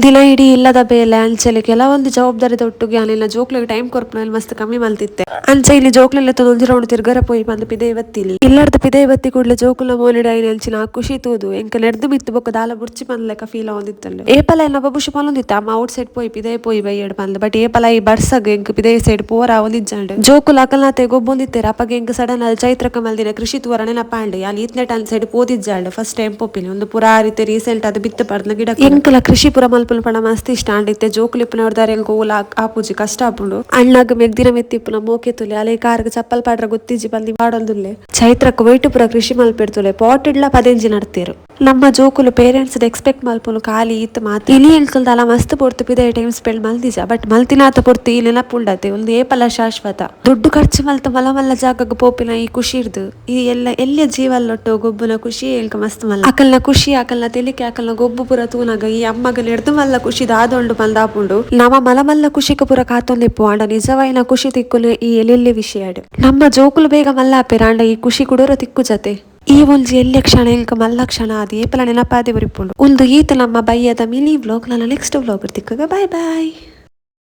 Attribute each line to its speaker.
Speaker 1: ದಿನ ಇಡೀ ಇಲ್ಲದ ಬೇಲೆ ಅಂಚನೆ ಕೆಲವೊಂದು ಜವಾಬ್ದಾರಿದ ಒಟ್ಟುಗೆ ಯಾನ್ ಜೋಕ್ಲೆಗ್ ಟೈಮ್ ಕೊರ್ಪುನ ಮಸ್ತ್ ಕಮ್ಮಿ ಮಲ್ತಿತ್ತೆ. ಅಂಚ ಇಲ್ಲಿ ಜೋಕ್ಲೆನ ಒಂಜಿ ರೌಂಡ್ ತಿರ್ಗರ ಪೋಯಿ ಪಂದ್ ಪಿದೈ ಬತ್ತಿಲಿ. ಇಲ್ಲರ್ದ ಪಿದೈ ಬತ್ತಿ ಕೂಡ್ಲೆ ಜೋಕುಲ್ನ ಮೋನೆಡ್ ಐನ ಅಂಚಿನ ಖುಷಿ ತೂದು ಎಂಕ್ ನೆರ್ದ್ ಮಿತ್ತ್ ಬೊಕ್ಕ ದಾಲ ಬುಡ್ಚಿ ಪಂದ್ ಲೆಕ್ಕ ಫೀಲ್ ಆವೊಂದಿತ್ತುಂಡು. ಏಪಲ ಎನ್ನ ಬಬುಷು ಪನೊಂದಿತ್ತೆ ಅಮ್ಮ ಔಟ್ ಸೈಡ್ ಪೋಯಿ ಪಿದೈ ಪೋಯಿ ಬಯ್ಯಡ್ ಪಂದ್, ಬಟ್ ಏಪಲ ಈ ಬರ್ಸಗ್ ಎಂಕ್ ಪಿದೈ ಸೈಡ್ ಪೋರ ಆವೊಂದಿಜ್ಜಂಡ್. ಜೋಕುಲು ಅಕಲ್ನಾತೆ ಗೊಬ್ಬೊಂದಿತ್ತೆರ್. ಅಪಗ ಎಂಕ್ ಸಡನ್ ಆದ್ ಚೈತ್ರಕ್ಕ ಮಲ್ದಿನ ಕೃಷಿ ತೂವರ ನೆನಪಾಂಡ್. ಯಾನ್ ಈತ್ನೆಟ ಅಂಚಿ ಸೈಡ್ ಪೋದಿಜ್ಜಾಂಡ್, ಫಸ್ಟ್ ಟೈಮ್ ಪೋಪಿನಿ. ಒಂದು ಪುರಾ ರೀತಿ ರೀಸೆಂಟ್ ಆದ್ ಬಿತ್ತ್ ಪಡ್ನ ಗಿಡ. ಎಂಕಲ ಕೃಷಿ ಪೂರ ಮಲ್ಪುನ ಪಂಡ ಮಸ್ತ್ ಇಷ್ಟ ಆಂಡ್. ಇತ್ತೆ ಜೋಕುಲು ಇಪ್ಪುನವ್ರ್ದಾರ ಎಂಕ್ ಓಲ ಆಪುಜಿ, ಕಷ್ಟ ಆಪುಂಡು. ಅಣ್ಣಗ್ ಮೆಗ್ದಿನ ಮಿತ್ತ್ ಇಪ್ಪುನ ಮೋಕೆ ತೂಲೆ, ಅಲೆ ಕಾರ್ಗ್ ಚಪ್ಪಲ್ ಪಾಡ್ರ ಗೊತ್ತಿಜ್ಜಿ ಪಂದ್ ಪಾಡೊಂದುಲ್ಲೆ. ಚೈತ್ರಕ್ಕ ಒಯ್ಟು ಪೂರ ಕೃಷಿ ಮಲ್ಪೆರ್ತುಲೆ, ಪಾಟ್ ಡ್ಲ ಪದೆಂಜಿ ನಡ್ತೇರು. ನಮ್ಮ ಜೋಕುಲು ಪೇರೆಂಟ್ಸ್ ಎಕ್ಸ್ಪೆಕ್ಟ್ ಮಲ್ಪುನು ಖಾಲಿ ಈತ್ ಮಾತ್ರ. ಇನಿ ಎಂಕಲ್ ದಾಲ ಮಸ್ತ್ ಪೊರ್ತು ಪಿದೈ ಟೈಮ್ ಸ್ಪೆಂಡ್ ಮಲ್ದಿಜ, ಬಟ್ ಮಲ್ತಿನಾತ ಪೊರ್ತು ಈ ನೆನಪುಂಡತೆ, ಒಂದು ಏಪಲ ಶಾಶ್ವತ. ದುಡ್ಡು ಖರ್ಚು ಮಲ್ತ ಮಲ್ಲ ಮಲ್ಲ ಜಾಗಗ್ ಪೋಪಿನ ಈ ಖುಷಿರ್ದು ಈ ಎಲ್ಲ ಎಲ್ಯ ಜೀವಲ್ಲೊಟ್ಟು ಗೊಬ್ಬುನ ಖುಷಿ ಎಂಕ್ ಮಸ್ತ್ ಮಲ್ಲ. ಅಕಲ್ನ ಖುಷಿ, ಅಕಲ್ನ ತೆಲಿಕೆ, ಅಕಲ್ನ ಗೊಬ್ಬು ಪೂರ ತೂನಗ ಈ ಅಮ್ಮಗ ನೆಡ್ದು ಮಲ್ಲ ಖುಷಿ ದಾದೊಂಡು ಪಂದಾಪುಂಡು. ನಮ ಮಲ ಮಲ್ಲ ಖುಷಿಕ್ ಪೂರ ಕಾತೊಂದಿಪ್ಪು, ಆಂಡ ನಿಜವಾಯಿನ ಖುಷಿ ತಿಕ್ಕುನ ಈ ಎಲ್ಲೆಲ್ಲೆ ವಿಷಯಡ್. ನಮ್ಮ ಜೋಕುಲು ಬೇಗ ಮಲ್ಲ ಆಪೆರ್, ಆಂಡ ಈ ಖುಷಿ ಕುಡೋರ ತಿಕ್ಕು ಜತೆ. ಈ ಒಂಜಿ ಎಲ್ಯ ಕ್ಷಣ ಎಂಕ್ ಮಲ್ಲ ಕ್ಷಣ ಆದ್ ಏಪಲ ನೆನಪಾದೆ ಒರಿಪುಂಡು. ಉಂದು ಈತ ನಮ್ಮ ಬಯ್ಯದ ಮಿನಿ ವ್ಲಾಗ್. ನನ್ನ ನೆಕ್ಸ್ಟ್ ವ್ಲಾಗ್ ತಿಕ್ಕುಗ. Bye boy.